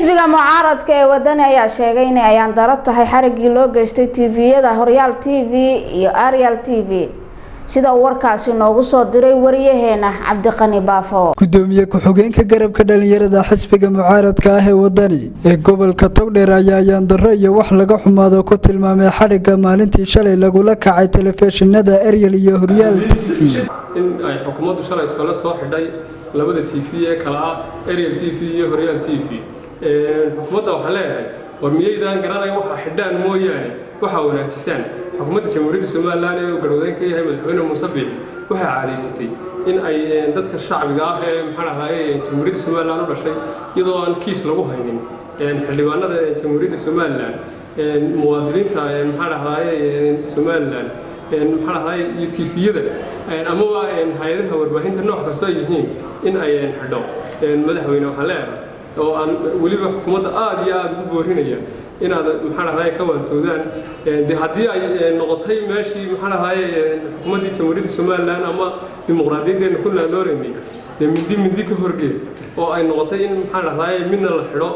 Xisbiga mucaaradka ee Wadani ayaa sheegay inay ayaan daro tahay xarigii loo geystay TV-yada Horyaal TV iyo Ariel TV, sida uu warkaasi noogu soo diray wariyaheena Cabdiqani Baafo. Gudoomiye ku-xigeenka garabka dhalinyarada xisbiga mucaaradka ah ee Wadani ee gobolka Togdheer ayaa ayaandaro iyo wax laga xumaado ku tilmaamay xadhigga maalintii shalay lagula kacay telefishinada Ariel iyo Horyaal TV. In ay xukuumaddu shalay tole soo xidhay labada TV ee kala ah Ariel TV iyo Horyaal TV. Xukuumadda waxaan leeyahay, war miyaydaan garanayn waxaa xidhaan mooyaane waxaa wanaajisaan? Xukuumadda Jamhuuriyadda Somaliland ee uu garwadeen ka yahay Madaxweyne Muuse Biixi waxay caadaysatay in ay dadka shacbiga ah ee, maxaa dhahdaye, Jamhuuriyadda Somaliland u dhashay, iyadoo aan kiis lagu haynin, xildhibaanada Jamhuuriyadda Somaliland, muwaadiniinta, maxaa dhahdaye, Somaliland, maxaa dhahdaye, iyo TV-yada amaba hay-adaha warbaahinta nooc kastoo ay yihiin in ay xidho. Madaxweyne, waxaan leeyahay oo aan weliba xukuumadda aada iyo aada ugu boorinaya inaad, maxaa dhahdaye, ka waantoodaan. Dee haddii ay noqotay meeshii, maxaa dhahdaye, xukuumaddii Jamhuuriyadda Somaliland ama dimuqraadiyaddeenna ku naaloonaynay dee mindi mindi ka horgeed oo ay noqotay in, maxaa dhahdaye, midna la xidho,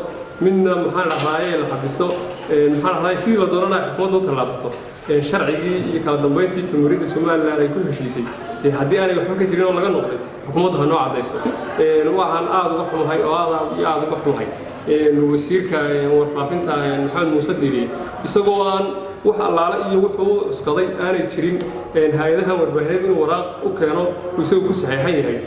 midna, maxaa dhahdaye, la xabiso, maxaa dhahdaye, sidii la doonana ay xukuumadda u tallaabato, sharcigii iyo kala dambeyntii Jamhuuriyadda Somaliland ay ku heshiisay dee haddii aanay waxba ka jirin oo laga noqday, xukuumaddu ha noo caddayso. Waxaan aada uga xumahay oo aad iyo aada uga xumahay wasiirka warfaafinta Maxamed Muuse Diiriye, isagoo aan wax allaale iyo wuxuu u cuskaday aanay jirin hay-adahan warbaahineed inuu waraaq u keeno uu isagu ku saxeexan yahay,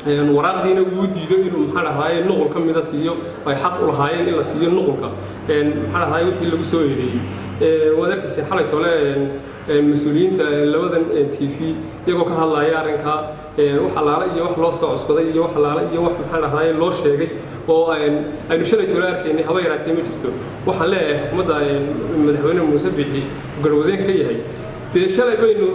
waraaqdiina wuu diido inuu, maxaa dhahdaye, nuqul ka mida siiyo ay xaq u lahaayeen in la siiyo nuqulka, maxaa dhahdaye, wixii lagu soo eedeeyey. Waad arkayseen xalay tole mas-uuliyiinta labadan TV iyagoo ka hadlaya arrinkaa. Wax allaale iyo wax loo soo cuskaday iyo wax allaale iyo wax, maxaa dhahdaye, loo sheegay oo aynu shalay tole arkaynay haba yaraatee ma jirto. Waxaan leeyahay xukuumadda Madaxweyne Muuse Biixi garwadeenka ka yahay, dee shalay baynu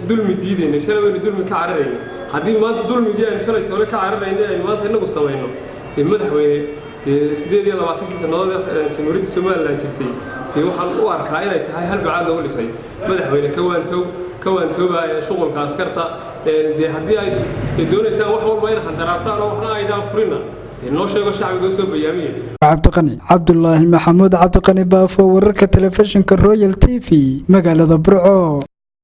dulmi diidaynay, shalay baynu dulmi ka cararaynay. Haddii maanta dulmigii aynu shalay toole ka cararaynay aynu maanta inagu samayno, dee madaxweyne, dee 28-kii sannadood ee Jamhuuriyadda Somaliland jirtay dee waxaan u arkaa inay tahay hal bacaad lagu dhisay. Madaxweyne, ka waantow, ka waantooba shuqulka askarta. Dee haddii ay doonaysaan wax walba in handaraabtaan oo waxna aydaan furina, dee noo sheego, shacbiga usoo bayaamiya. Cabdiqani Cabdulaahi Maxamuud, Cabdiqani Baafo, wararka telefishinka Royal TV, magaalada Burco.